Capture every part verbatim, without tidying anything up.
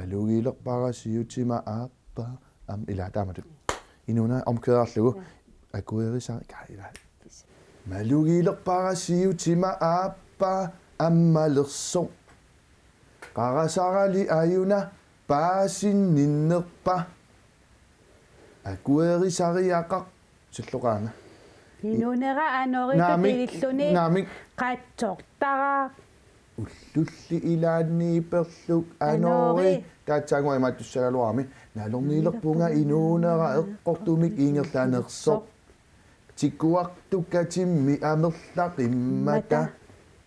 Malugilerpara siutima aappaa am-, ilaa taamatut. Inuuna omkøraarlugu. Ja. Akuerisarika ilaa. Malugilerpara siutima aappaa ammalersoq. Qarasarali ajuna paasinninnerpa. Akuerisariaqarpat silloqaanga. Inuunera anoritut Naamik, tililluni naamik. Qatsortaraaq. Ullulli ilaanni perluk anori. Anori. Taatsaannguaq imaattussagaluarami. Nalornilerpunga inuunera eqqortumik ingerlanersoq. Tikuartukatimmi amerlaqimmata.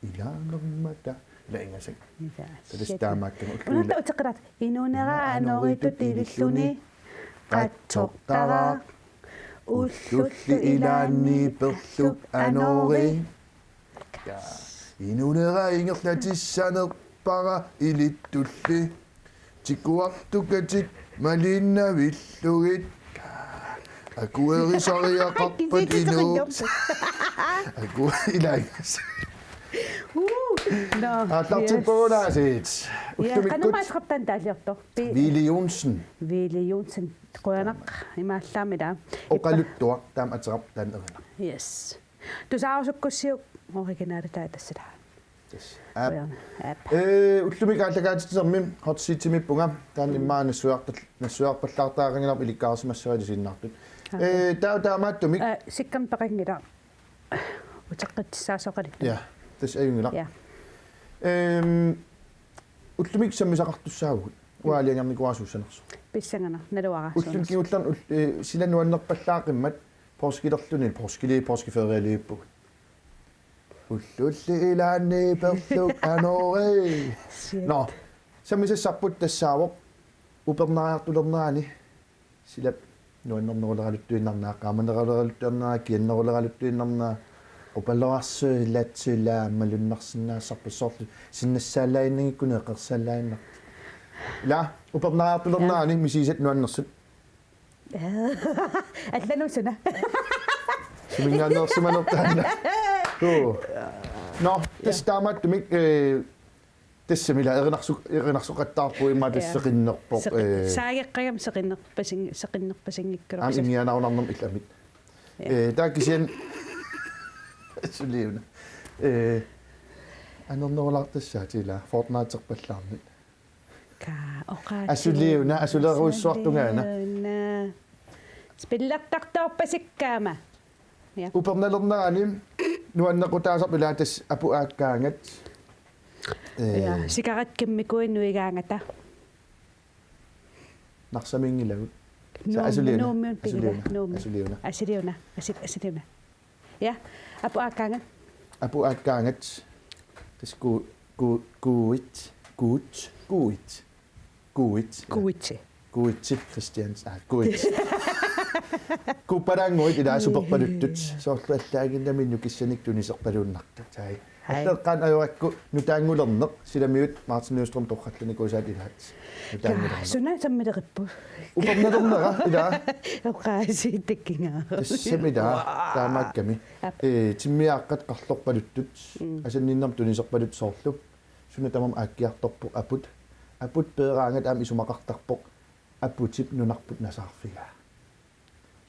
Ilaanermata. Ila ingasak. Ila, tassa shit. Taamaakkama ullulli. Unatta uteqqilaat. Inuunera anoritut tililluni. Qatsortaraaq. Ullulli ilaanni perluk anori. Ja. Inuunera ingerlatissanerpara ilittulli. Tikuartukatit malinnavillugit. Akuerisariaqarpat inuup. Aku ilaa. Uu, no, aallartippagut yes. Aasiit. Ja, ullumikkut. Qanormaatiqartan taalliortoq. Pi- Viili Johnsen. Viili Johnsen. Qujanaq imaallaamila. Oqaluttuaq taama ateqarpoq taanna erinaq. Yes. Tusaarusukkussiuk originalitaa tassila. Yes. Aap. Qujanaq. Aap. Ee, ullumikkut aallakaatitsisarmi hot seatimiippunga. Taanna immaqa nassuiartal-, nassuiarpallaartariaqanngilarput ilikkarsimassagaluarluta isiginnaartut. Aap. Ee, taava taamaattumik. Ee, sikkami peqanngilaq. Uteqqitsissaasoqalit. Ja, tassa ajunngilaq. Ja. Ehm, ullumikkut sammisaqartussaavugut. Uanga aalajangernikooraara suussanersoq. Pissanganaq, naluara. Ulluni suunersoq. Kingullerni ul-, eh, sila nuannerpallaaqimmat poorskilerluni, poorskili, poorskiferialiuppugut. Ullulli ilaanni perluk anori. Shit. Nå, sammisassarput tassaavoq upernaariartulernerani. Silap nuannerneruleraluttuinnarnera, qaamaneruleraluttuinnarnera, kianneruleraluttuinnarnera, qupalorarsuilatsi ilaa malunnarsinnaassarput soorlu sinnassaallaaginnanngikkunik eqersaallaannartut. Ilaa, upernaariartulernerani misigisat nuannersut. Allanut suna. Suminngaanneersimanersoq taanna. Tuu. Nå, tassa taamaattumik, eh, Tassami ilaa erinarsu-, erinarsoqattaarpugut immaqa tassa. Ja. Seqinnerpoq, seqi-, eh. Saageqqagami seqinnerpasing-, seqinnerpasinngikkaluarpoq. Aamma ingianarunarnermik illamik. Ja. Eh, taava kisianni suliuna. Eh, anernerulaartassaat ilaa Fortnite-erpallaarnit. Kaa, oqaasii. Asuliuna, asulerujussuartungaana. Asuliuna. Spillertartoorpasikkaama. Ja. Upernalernerani nuannequtaasarpoq ilaa tassa aput aakkaangat. Ee. Ja, sigaret kimmikui nuigaangata. Narsaminngilagut. Sa Nuummi, asuliuna. Nuummi, asuliuna. Nuummi. Asuliuna. Asuliuna. Asi-, asuliuna. Ja, aput aakkaangat. Aput aakkaangat. Tassa ku-, ku-, kuuit, kuut, kuuit. Kuuit. Kuuitsi. Kuuitsi Christians. Ah, kuuitsi. Kuuppalaannguit ilaa superpaluttut. Soorlu allaaginnami nukissanik tuniserpaluunnartut. Sai. Hai. Ateqqaat ajorakku nutaanngulerneq. Silamiut Martin Nyström torrallanikuusaat ilaat. Nutaanngulerneq. Kaa, suna sammilerippu. Upernalernera ilaa. Oqaasii takkinga. Tassami ilaa. Taamaakkami. Aap. Ee, timmiaaqqat qarlorpaluttut. Mm. Asanninnermut tuniserpaluttut soorlu. Suna tamarmi aakkiartorpoq aput. Aput peeraangat aamma isumaqartarpoq. Aputip nunarput nasaarfigaa.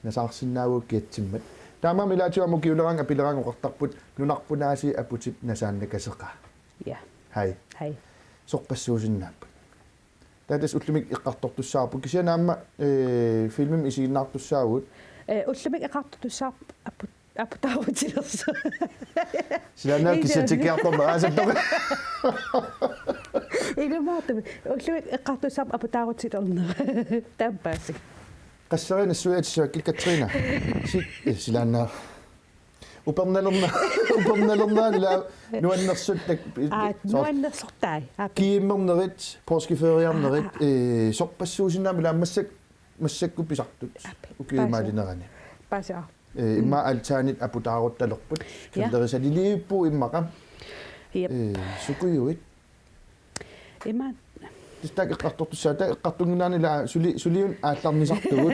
Nasaarsinnaavugut kiatsimmat. Taamaammat ilaatigut aamma ukiuleraangat apileraangat oqartarput nunarput aasiit aputip nasaannakaseqaa. Ja. Hai. Hai. Sorpassuusinnaapput. Taava tassa ullumikkut eqqartortussaavoq. Kisianni aamma, ee, filmimi isiginnaartussaavugut. Ee, ullumikkut eqqartortussaavoq aput Aputaarutilersoq. Silaannaap kisianni tikkiartorneq aasattoq. Ilumoortumik. Ullumikkut eqqartussaavoq aputaarutilerneq. Taamaappoq. Qasseriarlugu nassuiaatissavarput Katrina. Si-, eh, silaannaap. Upernalerna-, upernalernaani ilaa nuannersut tak-, aa, soor-, nuannersortai. Aa. Kiimmernerit, poorskiferiarnerit, aa, aa, ee, sorpassuusinnaammata ilaa massak-, massakkut pisartut. Aa, pi-, ukiut paasiaq. Imaalinerani. Paasiaq. Ee, immaqa altaanit aputaaruttalerput. Ja. Kælderisaliliippugut immaqa. Jep. Ee, sukujuit. Ima. Tassa taakku eqqartortussaavagut, taava eqqartunnginnerani ilaa suli-, suliunut aallarnisartugut.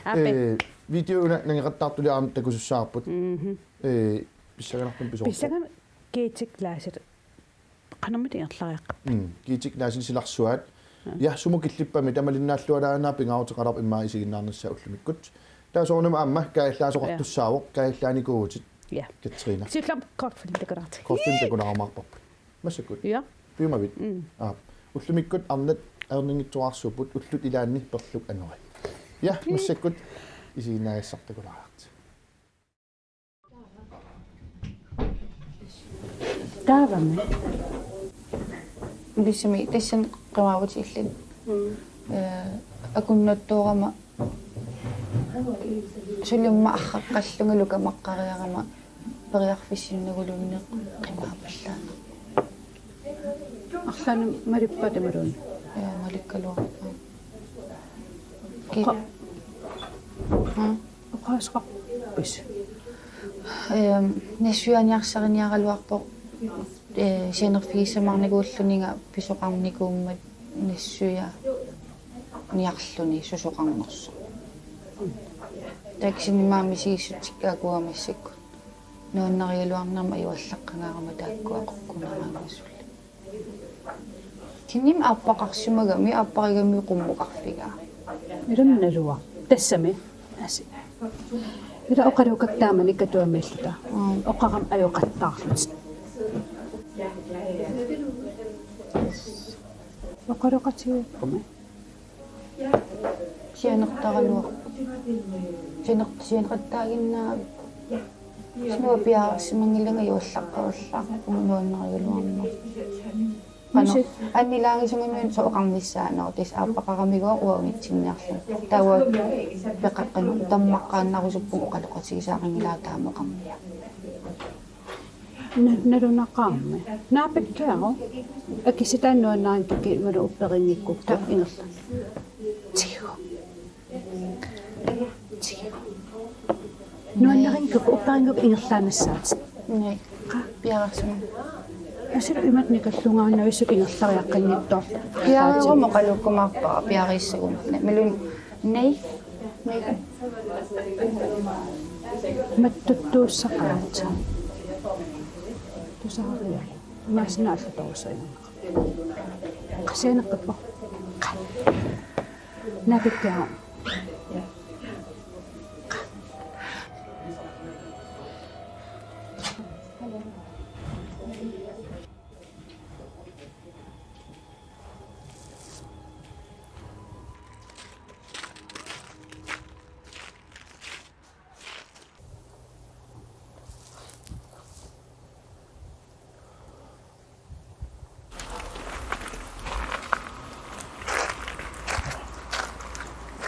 Aapi. Ee, video una nangeqattaartulli aamma takusussavarput. Mhm. Ee, pissanganartumik pisoorpoq. Pissanganaq Kiitik Laasip. Qanormita ingerlariaqarpa? Mm, Kiitik Laasip silarsuaat. Ja, sumut killippammi tamalinnaallualaarnera pingaaruteqalerpoq immaqa isiginnaarnissaa ullumikkut. Taava soorunami aamma kaajallaasoqartussaavoq, ja, kaajallaanikuuvutit. Ja. Katrine. Siullermik crowdfunding takunaarti. Crowdfunding takunarumaarparput. Massakkut. Ja. Piumavit? Mm. Aap. Ullumikkut arnat ajornanngitsuararsuupput ullut ilaanni Perluk anori. Ja, massakkut isiginnaagassartakulaarit. Taavami. Tassami, tassani qimaavutit illit. Mm. Eh, akunnattoorama sulimma arraqqallungalu kamaqqariarama periarfissinnaguluunniit qimaavallaaq. Arlaannik malippat imaluunniit? Ja, malikkaluarpara. Ki-, oqa-, ha? Oqaaseqarpisi? Ehm, nassuiaaniarsariniaraluarpoq, eh, sianerfigissamaarnikuulluniga pisoqarnikuummat nassuiaaniarluni susoqarnersoq. Taava kisianni aamma misigissutsikka akuumassakkut. Nuannarigaluarnerma ajuallaqqaarama taakkua qukkunaraangasulli. Kisianni aappaqarsimagami, aapparigamiuk qummukarfigaa. Ilumut naluara. Tassami. Asi. Ila oqaloqakkit taamani Katuamiilluta. Mm. Oqarama ajoqattaarlutit. Oqaloqatigiikkumi. Sianertaraluarpoq. Sianer-, sianeqattaaginnaavipput. Sinua piareersimanngilanga ajuallaqqaarluarpunga nuannarigaluarnerma. Qanoq, annilaangisunnguamik soorlu oqarnissaa, nå, tassa aappaqaramigooq uanga unitsinniarlunga. Taava peqaqqaneq tammaqqaannarusuppunga oqaloqatigisaanngilara taama oqarniarlugu. Na-, nalunaqaarmi. Naapikkiaruk. Akissitaanik nuannarigakkit imaluunniit upperinngikkukku ingerla. Tigu. Tigu. Nuannarigakkit upperinngikkukku ingerlaannassaatit. Naa. Qaa. Piareersimavunga. Aasiit imatut nikallungaannavissut ingerlariaqqinngitsoorlutit. Piareeruma oqalukkumaarpara piareersimagunarlunga. Milun Nei. Nei. Mattuttuussaqaat. Tusaariaruk. Imaassinnaavoq allatoorusaanngilaq. Qasianeqqippoq. Naapikkiaruk.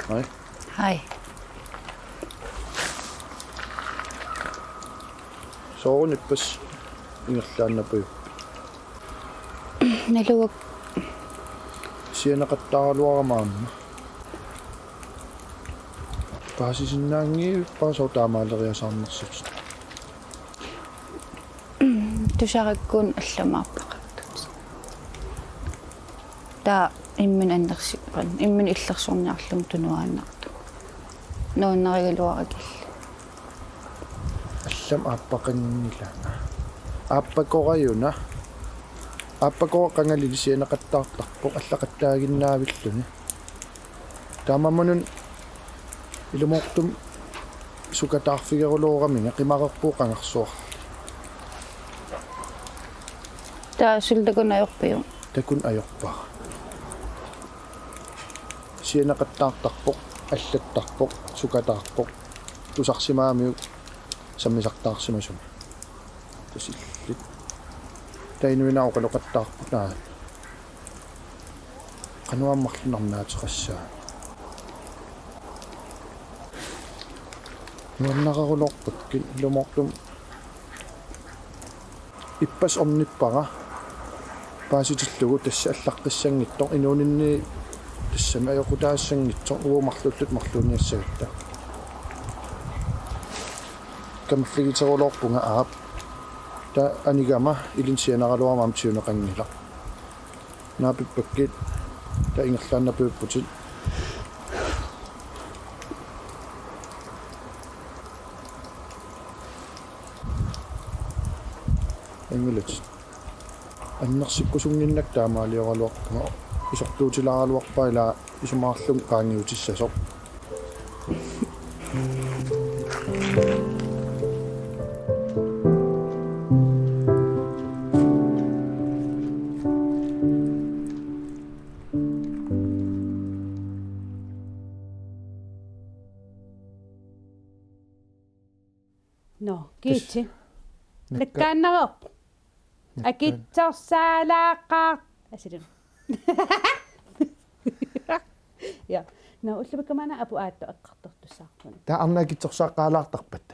Hej. Hej. Soorunami ippassaq ingerlaannaviuk? Naluara. Sianeqattaaraluarama aamma. Paasisinnaanngilara soorlu taamaaleriasaarnersutit. Tusarakku allamik aappaqartut. Taava imminut annersi-, imminut illersorniarlugu tunuaannartoq. Nuannarigaluarakku. Allamik aappaqanngilanga. Aappakoorajuna. Aappakooraq qangalili sianeqattaartarpoq allaqattaaginnaavilluni. Taamaammat ilumoortumik sukataarfigerulooraminga qimarerpugut qangarsuarli. Taava suli takuneq ajorpiuk? Takuneq ajorpara. Sianeqattaartarpoq, allattarpoq, sukataarpoq. Tusarsimagamiuk sammisartaarsimasumik. Tassa illit. Taava inuinnaat oqaloqattaarput taanna. Qanoq aamma marlunnik naateqassaaq. Nuannarerulorpakkit ilumoortumik ippassaq ornippara paasitillugu tassa allaqqissanngitsoq inuuninni tassami ajoqutaassanngitsoq uagut marluulluta marluuniassagatta. Kamaffigiteruloorpunga aap. Taava anigama ilinnut sianeraluarama aamma siuneqanngilaq. Naapippakkit taava ingerlaannavipputit. Angilatit. Annersikkusunnginnakku taamaalioraluarpunga. Isortuutilaaraluarpaa ila isumaqarlunga qaangiutissasoq. Nå, Gitte. Nakka- Nakkaannareerpoq. Nakka- Akitsorsaalaaqaaq. Asilun. Ja. Nå, ullumikkut maanna apuup aattoq eqqartortussaarpunga. Taava arnat akitsorsaaqqaalaartarpat?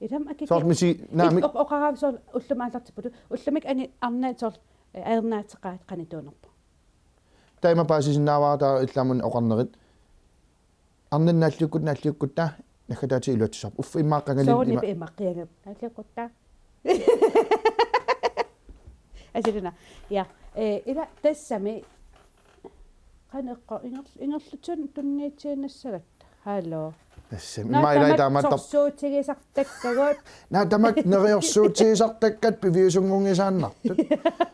Ilami akit- Soorlu misi-, naamik- Oq-, oqarami soorlu ullumi aallartipput. Ullumikkut ani arnat soorlu, eh, ajornaateqaat qanoq tuunerpoq. Taava ima paasisinnaavara taava illit aamma oqarnerit. Arnat naalliukkutta, naalliukkutta, naggataatit iluatsisarput. Uffa immaqa qangali. Soorunami ima- imaqqiagap. Naalliukkutta. Asiluna. Ja, eh, ila tassami qanoq eqqor-, inger-, ingerlatsinnut tunniutiinnassagatta. Hallo. Tassami. Naa, ima ilai tamat taamaattar- sorsuutigisartakkagut. Naa, tamat neriorsuutigisartakkat piviusunngunngisaannartut.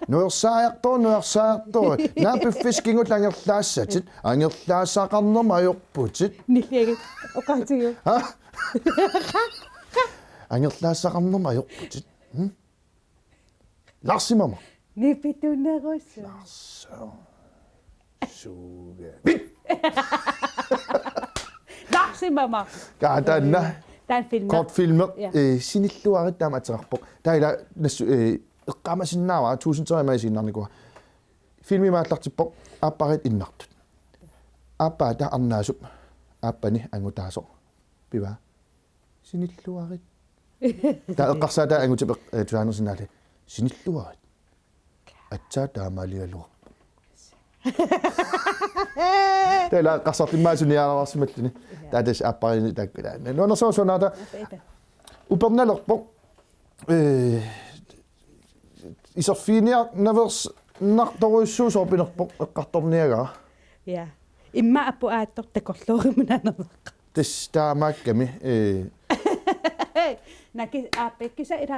Nuersaajartoq, nuersaajartoq. Naa, piffissaq kingulleq angerlaassatit. Angerlaassaqarnermut ajorputit. Nilliagit oqaatigut. Ha? Angerlaassaqarnermut ajorputit. Hm? Larsimama. Nipitunerusu. Larsi. Suuga. Larsimama. Kaataanna. Taanna filmi. Kortfilmi. Ja. Eh, Sinilluarit taama ateqarpoq. Taava ila nassu, eh, eqqaamasinnaavara tuusinterimai isiinnarnikuuara. Filmi ima aallartippoq. Aappariit innartut. Aappaa taava arnaasup. Aappani angutaasoq. Pivaa. Sinilluarit. Taava eqqarsaataa angutip eq-, eh, tusaanersinnaalli. Sinilluarit. Aatsaat taamaaligaluarpoq. Taava ila eqqarsartut immaqa suniaalaarsimalluni. Taava tassa aappariinni taakku ila. Nuannersuaq sunaata. Aap, ita. Upernalerpoq. Eh, iserfiginiarnaveersoq, nartorujussuusoq pinerpoq eqqartorniagara. Ja. Immaqa apuup aattoq takorluurimut naanerneqqa. Tassa taamaakkami, eh. Naak aappi kisianni ila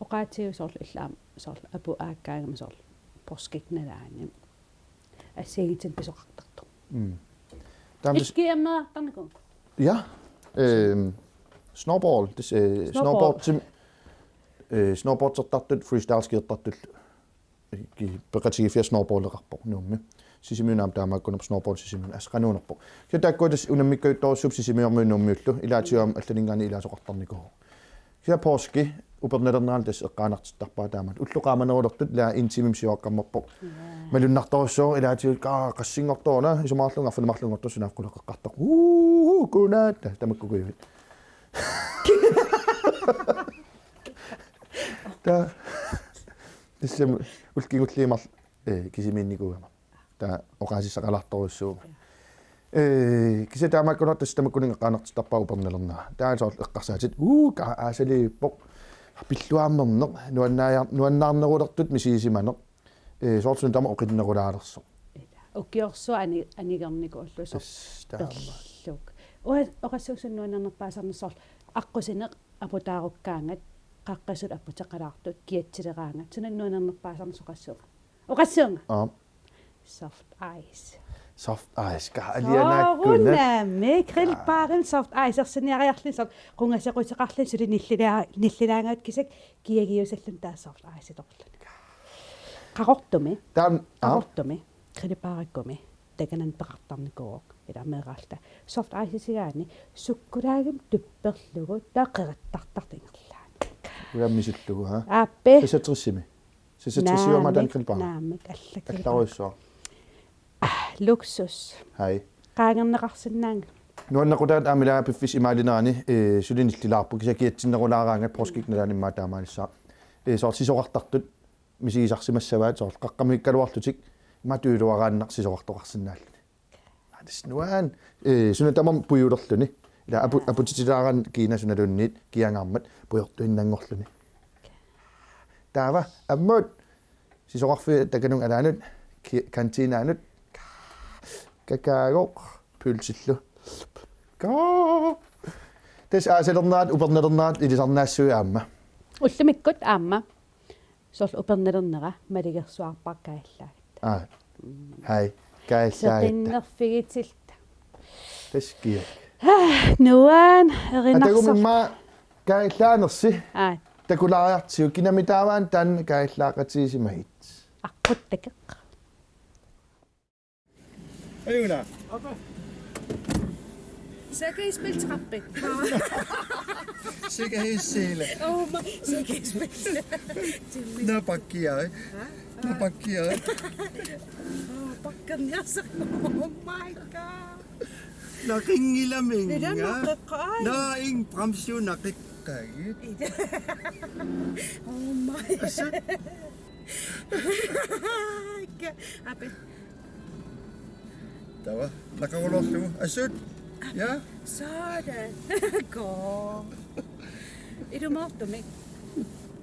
oqaatigut soorlu illit aamma soorlu apuup aakkaangama soorlu poorskip nalaani. Assigiinngitsunik pisoqartartoq. Mm. Taama tassa ikkiammeertarnikuugut. Ja. Ehm, snowboard, tassa, eh, Snowboard. Snowboardimi, eh, snowboardertartut, freestyle skiertartut, eh, ki-, peqatigiiffiat snowboardeqarpoq Nuummi. Sisimiuni aamma taamaakkunupput snowboard Sisimiuni, assut qanuunerpoq. Kisianni taakku tassa unammikkajuttorujussuupput Sisimiormiut Nuummiullu, ilaatigut aamma allaninngaanniit ilaasoqartarnikuuvoq. Kisianni poorski upernalernerani tassa eqqaanartittarpara taamaat. Ullut qaamanerulertut ila en timemi siuaqqammerpoq. Jaa. Malunnartorujussuuvoq ilaatigut kaa qassinngortoq una isumaqarlunga arfineq-marlunngortoq sunaaffa quleqeqqartoq. Uu, kunaata, tamakku kuivit. Taava. Tassami ullut kingulliit marluk, eh, kisimiinnikuugama. Taava oqaasissaqalaartorujussuuvoq. Ee, kisianni taamaakkununnga tassa tamakkuninnga eqqaanartittarpara upernalernera. Taava soorlu eqqarsaatit, uu, kaa aasaliippoq. Pilluammerneq, nuannaaja-, nuannaarnerulertut misigisimaneq. Ee, soorlu suna tamaat oqinnerulaalersoq. Ukiorsuaq ani-, anigernikuullusoq. Tassa taama. Perluk. Ua-, oqassuusut nuannernerpaasarneq soorlu aqqusineq aputaarukkaangat, qaqqasut aputeqalaartut, kiatsileraangat. Suna nuannernerpaasarneq oqassuunga. Oqassuunga. Aap. Soft ice. Soft ice, kaa alianaakkunat. Soorunami, grillbaren soft ice, ersiniariarluni soorlu, qungasequteqarluni suli nillilaa-, nillilaangaat kisianni kiagiusalluni taava soft ice itorluni. Qaqortumi. Taam-, aap. Qaqortumi. Grillbarikkumi. Takanani peqartarnikuuvoq. Ila meeraalluta. Soft icesigaanni sukkulaagami tupperlugu taava qerattartartoq ingerlaannaq. Sukkulaami misillugu, ha? Aappi. Seksogtresimi. Seksogtres iuama taanna grillbar. Naamik, alla grillbar. Allarujussuaq. Ah, luksus. Hej. Qaangerneqarsinnaanngilaq. Nuannequtaat aamma ilaa piffissap imaalinerani, eh, suli nillilaarpoq kisianni kiatsinnerulaaraangat poorskip nalaani immaqa taamaanissaaq. Eh, soorlu sisorartartut misigisarsimassavaat soorlu qaqqamikkaluarlutik immaqa tuiluaraannaq sisorartoqarsinnaalluni. Aa, tassa nuann-, eh, suna tamarmi pujulerluni. Ila apu-, aputitilaaraanni kiinaq sunaluunniit kiangaarmat pujortuinnanngorluni. Taava ammut sisorarfiup takanut alaanut ki-, kantinaanut kakaagoq pølsillu. Kaa. Tassa aasalernerat, upernalernerat ilisarnaassui aamma. Ullumikkut aamma. Soorlu upernalernera maligersuarpakka allaat. Aa, Hej, kaajallaagatta. Seqinnerfigitilluta. Taskiak. Nuan, erinarsorluta. Atagumimma kaajallaanersi. Aap. Takulaariartigu, kinami taava taanna kaajallaaqatigisimagit? Aqqut takeq. Ajuna. Sikkerhedsbælte. Sikkerhedsseler. Oh my, sikkerhedsbælte. Napakkiaq. Napakkiaq. Oh, pakkerniarsa. Oh my God. Naqinngilaminnga. Ila naqeqqai. Naa, ing bremsiu naqeqqai. Oh my. Asa. Ape. Taava, naqaruloorlugu. Assut. Ja? Sådan. Go. Ilumoortumik.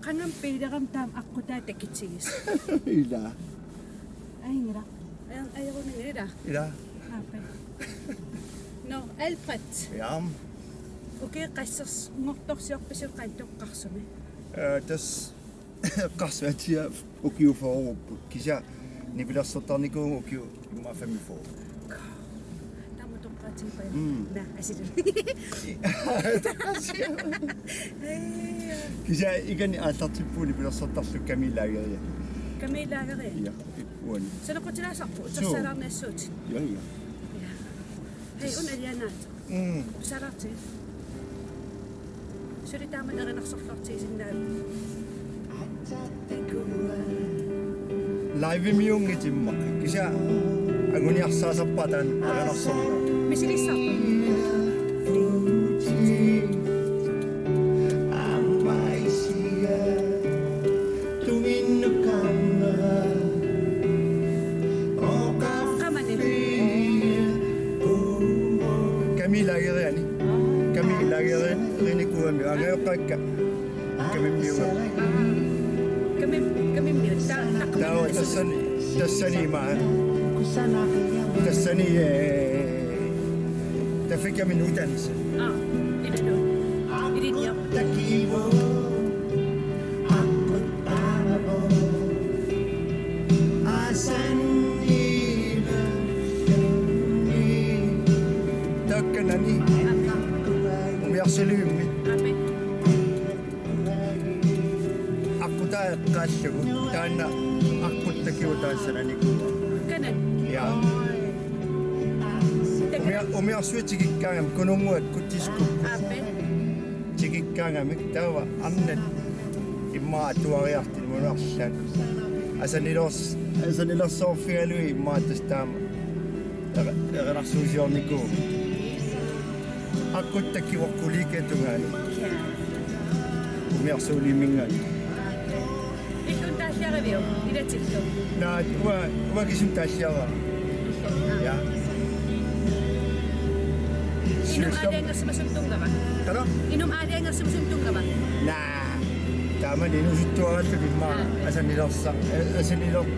Qangampiilerami taama aqqutaa takitigisoq. Ila. Ajunngilaq. Aj-, ajorunngilaq. Ila. Ape. Nå, Alfred. Jam. Okay, qassersortorsiorpisi qanoq toqqarsumi? Eh, tassa eqqarsaatigaara ukiut fyrreupput. Kisianni nipilersortarnikuuvunga ukiut immaqa femogfyrre. Taama toqqaatigipaja. Mm. Naa, asilu. Kisianni ikani aallartippugut nipilersortarlugu Camille Lagerip. Camille Lagerip? Ja, uani. Sanoqutilaasarpu, suu, utersaalaarniassuutit. Ja, ja. Ja. Hej, una alianaat. Mm. Utersaalaartigit. Suli taama erinarsorluartigisinnaavat. Livemiunngitsoq immaqa. Kisianni anguniarsaasarpara taanna erinarsorlugu. Misilissarput. Qamani. Camille Lageriani. Camille Lagerinikuugami. Angajoqqaakka. Camimmiuugamik. Camim-, Camimmiut. Ta-, ta-, taava tassani, tassani ima. Tassani, eh, taffikamin uddannelse. Aa, ilumoortumik. Ilinniarput. Taakkunani. Ape. Umiarsualivimmit. Ape. Aqqutaa eqqaallugu taanna aqqut takivoq taanna sananikuuara. Kanani? Ja. Umia-, umiarsuit tikikkaangamik Kununnguakkut diskokkut. Ape. Tikikkaangamik taava arnat immaqa atuariartut imaluunniit arlaat. Asanilersoor-, asanilersoorfigalugit immaqa tassa taama. Eri-, erinarsuusiornikuuvoq. Aqqut takivoq kollegiap tungaanut. Ja. Umiarsualiviuminngaanniit. Illit taalliariviuk? Ilatillu. Naa, uanga, uanga kisimi taalliarivara. Ja. Inuk sygdom. Aalajangersimasumik tunngava? Qanoq? Inuk aalajangersimasumik tunngava? Naa. Taamani inuusuttuaraalluni immaqa asanilersa-, eh, asaniler-,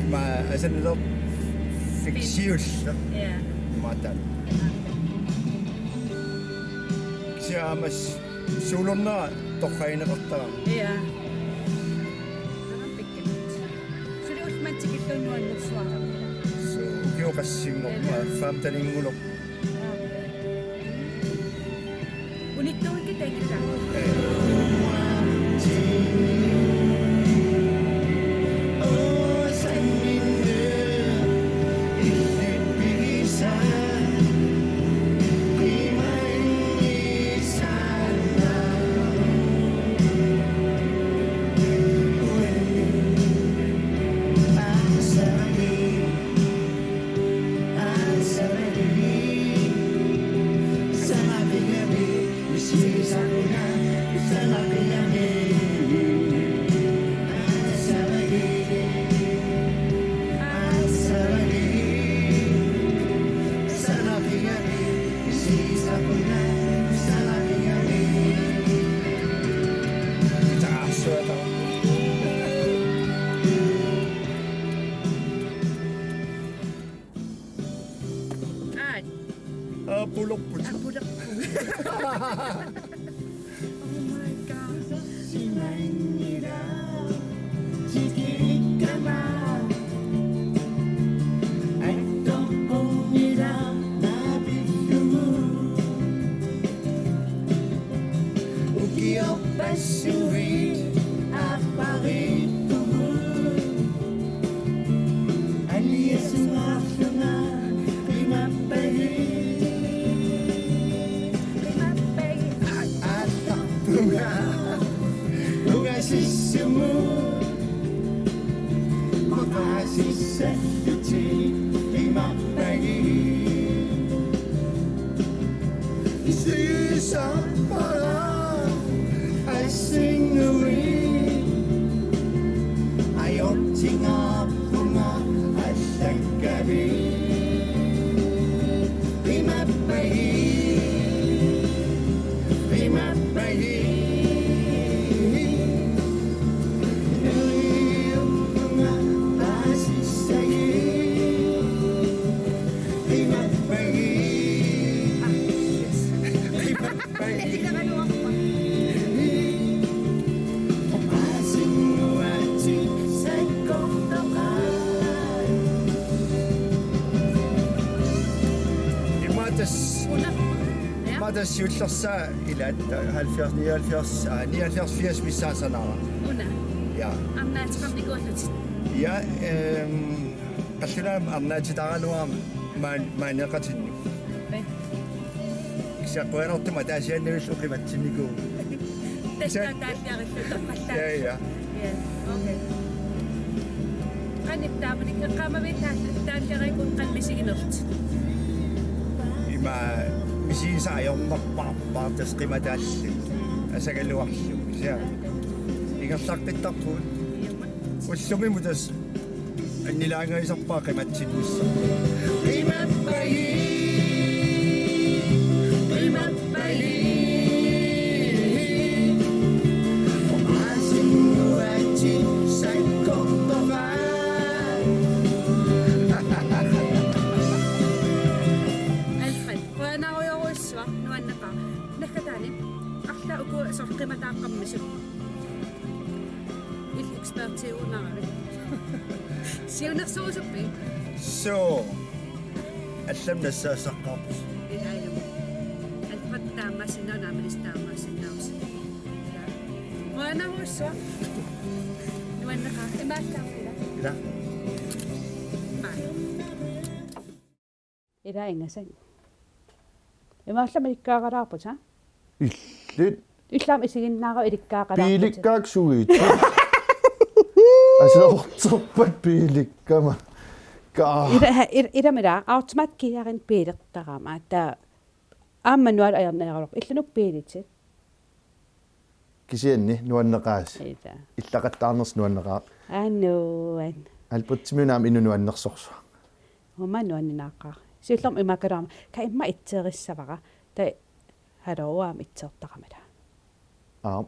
immaqa asanilerfigiulluni. Ja. Immaqa taanna. Kisianni aamma soolornera torragineqartarami. Ja. Aamma pikkunut. Suli ullumimut tikillugu nuannersuarami. Suu, ukioq qassinngormat, ja, femteninnguloq. Unittuukkit taanna. Passuit aappariittumut. Aliasungaarlunga qimappagit. Qimappagit. Aallarpunga ungasissumut. Maqaasissallutit qimappagit. Isigisarpara assinnguit. Ajortingaarpunga allakkavit. Qimappagit. Qimappagit. Nuiuppunga paasissagit. Qimappagit. Qimappagit. Paasinnguatit sakkortoqaat. Imaattoq. Una. Ja. Imaattoq siullersaat ilaat halvfjerds, nioghalvfjerds, aa, nioghalvfjerds firs missaassanara. Una. Ja. Arnaateqarnikuullutit. Ja, ehm, qallunaamik arnaatitaraluarama maan-, maaneeqatinnut. Pai. Kisianni qujanartumik ataasiaannarlugu qimatsinnikuuvugut. Tassa taallariarluta torrallaat. Ja, ja. Ja, okay. Qanoq taamani eqqaamavit taal-, taallariarlutit qanoq misiginerlutit? Ima misigisaq ajornarparput tassa qimataallugu. Asagaluarlugu. Ja. Ingerlaqqittarpugut. Ullumi mutas annilaangarisarpara qimatsinnissaq. Qimappagit, qimappagit. Paasinnguatit sakkortoqaat. Alfred, qujanarujorujussuaq, nuanneqaaq. Naggataani, arlaat uku soorlu qimataaqqammisut. Illit ekspertiugunarami. Siunnersuusuppit? Suu. Allamik nassaassaqqaarpusi. Ilaa ilumut. Alfred taamaassinnaavoq, naamik nassaassaqqaarpusi. Qujanarujussuaq. Nuanneqaaq, imaallaat ila. Ila. Bye. Ila ingasang. Imaallamik ilikkagaqalaarputit, aa? Illit. Illit aamma isiginnaarlutit ilikkagaqalaarputit. Piilikkaaksuit. Aserorterpat piilikkama. Kaa. Ila, ila, ilami ila, automatgearini piilertarama. Taava aamma nuanneq ajorneruvoq. Illit uku piilitit. Kisianni nuanneqaasi. Ila. Illaqattaarnersi nuanneqaaq. Aap nuann. Albertimiuna aamma inuk nuannersorsuaq. Uuma nuanninaaqaaq. Siullermik imaakkaluarama. Kaa immaqa itseerissavara. Taava haluu aamma itseertarama ila. Aap.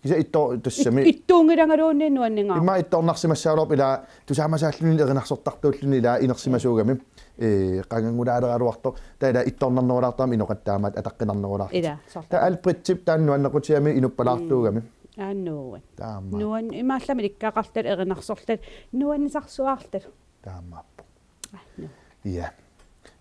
Kisianni ittoor-, tassami. It-, ittuunngilagaluunniit nuanningaarput. Immaqa ittoornarsimassagaluarpoq ila tusaamasaalluni erinarsortartuulluni ila inersimasuugami. Ee, qanganngulaaleraluartoq. Taava ila ittoornarnerulaartarami inoqattaamaat ataqqinarnerulaartoq. Ila, soorlu. Taava Albertip taanna nuannequtigami inuppalaartuugami. Mm. Aap nuann. Taama. Nuann imaallamik ilikkagaqarlutit erinarsorlutit nuannisarsuarlutit. Taamaappoq. Aap nuann. Ja.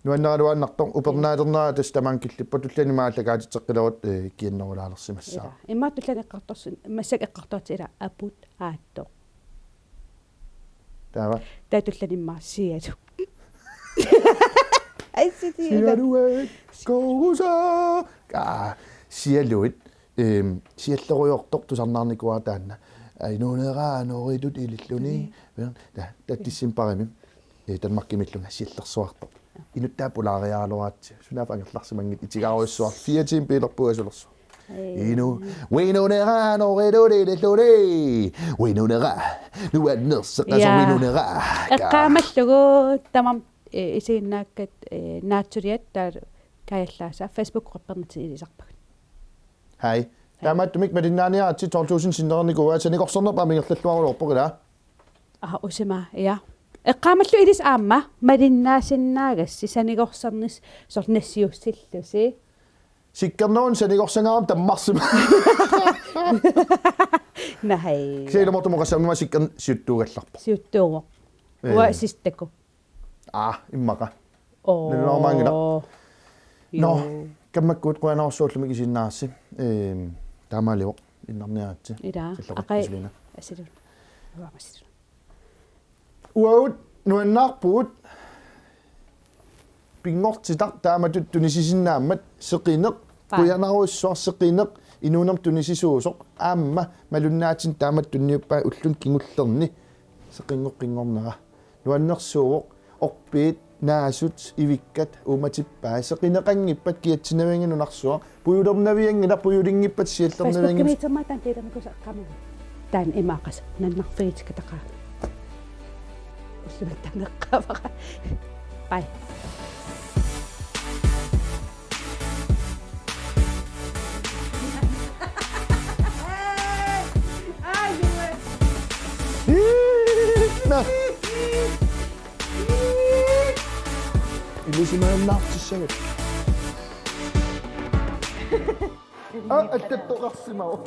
Nuanneraluaannartoq upernaalernerat tassa tamaanga killippoq tullani maallakaatitseqqilerutta, ee, kiannerulaalersimassaaq. Ila. Immaqa tullani eqqartorsun-, massakkut eqqartortut ila aput aattoq. Taava. Taava tullani immaqa sialu. Ai, si-, sialu. Sialuit, korusa. Aa, sialuit. Ehm, siallerujoortoq tusarnaarnikuuara taanna. Ai, nuunera, nooritut ililluni. Mm. Taava, taava decembarimi. Ee, Danmarkimiillunga siallersuartoq. Inuttaat pulaariaraluaratsi. Sunaaffa angerlarsimanngitsoq itigaarujussuaq. Fire timer biilerpugut asulersoq. Ee. Inu. Uinunera, nooritut ililluni. Uinunera. Nuannerseqasoq. Ja. Uinunera. Eqqaamallugu tamarmik, ee, isiginnaakkat, ee, naatsuliat taava kaajallaasa Facebook-gruppernit ilisarpagut. Hej. Hej. Taamaattumik malinnaaniaritsi tolv tusind sinnernikua, sanigorsarnerput aamma ingerlalluarulorpoq ila. Aa, usima, ja. Eqqaamallugu ilissi aamma malinnaasinnaagassi sanigorsarnis-, soorlu nassiussillusi. Sikkernerup sanigorsangaarami tammarsima. Naha. Kisianni ilumoortumik oqassammik sikkern siuttuugallarpoq. Siuttuuvoq. Ee. Uanga sissakku. Aa, immaqa. Oo. Nalunaarumaanngilaq. Nå, joo. Kammakkut qujanarsuullumi isiginnaarassi. Ehm, taamaalivoq. innarniaritsi. Ila, Salloqi aqai. Selina. Asilun. Uamasilu. Uagut nuannaarpugut pinngortitaq taamatut tunisisinnaammat seqineq, Paa. Qujanarsuaq seqineq, inuunermi tunisisuusoq, aamma malunnaatinut taamatut tunniuppai ulluni kingullerni seqinngoqqinngornera. Nuannersuuvoq, orpiit, naasut, ivikkat, uumatippai, seqineqanngippat kiatsinavianngilaq nunarsuaq, pujulernavianngilaq, pujulinngippat siallernavianngilaq. Facebookimiitsermat taanna tiilermikusaqqamut. Taanna imaaqas, nannarfigitikka taqa. Ullumikkut tameqqaavara. Bye. Naa. Ilisimaannaartissavat. Aa, attattoqarsimavoq.